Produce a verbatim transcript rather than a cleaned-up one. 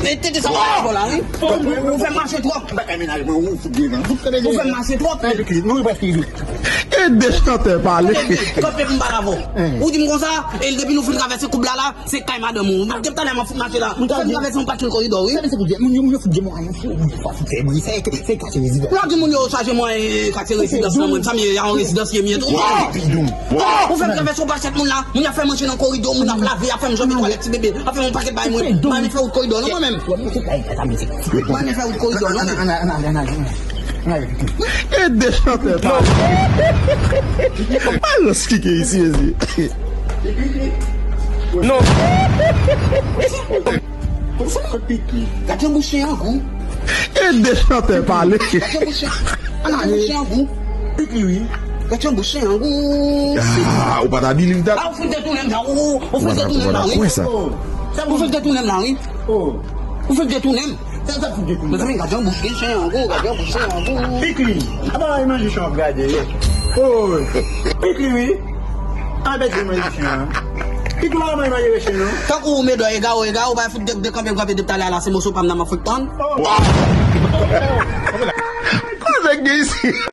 E tete sa w ap fè la, wi. Ou fè m mache twòp. Ou fè m mache twòp. E de chantè pale. Kanpe pou m pale avè w. Ou di m konsa, e depi nou fin travèse koub la la, se kay madanm ou. Depi talè m ap fout mache la. Ou fè m travèse yon pakèt koridò, wi. Lè di moun yo chaje mwen, e, katye rezidans lan, mwen, sa m ye, a yon rezidans ye, m ye tou. Ou fè m travèse yon pakèt moun la, moun y ap fè manje nan koridò, moun ap lave, ap fè m janbe twalèt ti bebe, ap fè m yon pakèt bagay, mwen, m ale fè wout koridò, non, mwen menm. M ale fè wout koridò, non, mwen. E de chantè pale. Alòs ki gen isi, mezi. Non. Gade yon bouch chen an gou. E de chantè pale. Gade yon bouch chen. Gade yon bouch chen an gou. Pikli, wi. Gade yon bouch chen an gou. Ah, ou pa ta believe that? Ah, ou fin detounen m la, ou, ou fin detounen m la, wi. Ou fin detounen m la, wi. Ou fin detounen m. Sa, sa fout de kou. Mezanmi, gade yon bouch gen chen an gou, gade yon bouch chen an gou. Pikli. Apa manje chen ap gade. Oh. Pikli, wi. Anbèt manje chen an. Pikli, apa manje chen, non? Tankou ou medò, ega ou, ega ou, bay fout de, de kanpe, kanpe de talè la, se moso pa m nan m ap fout tann. Oh. Koze gen isi.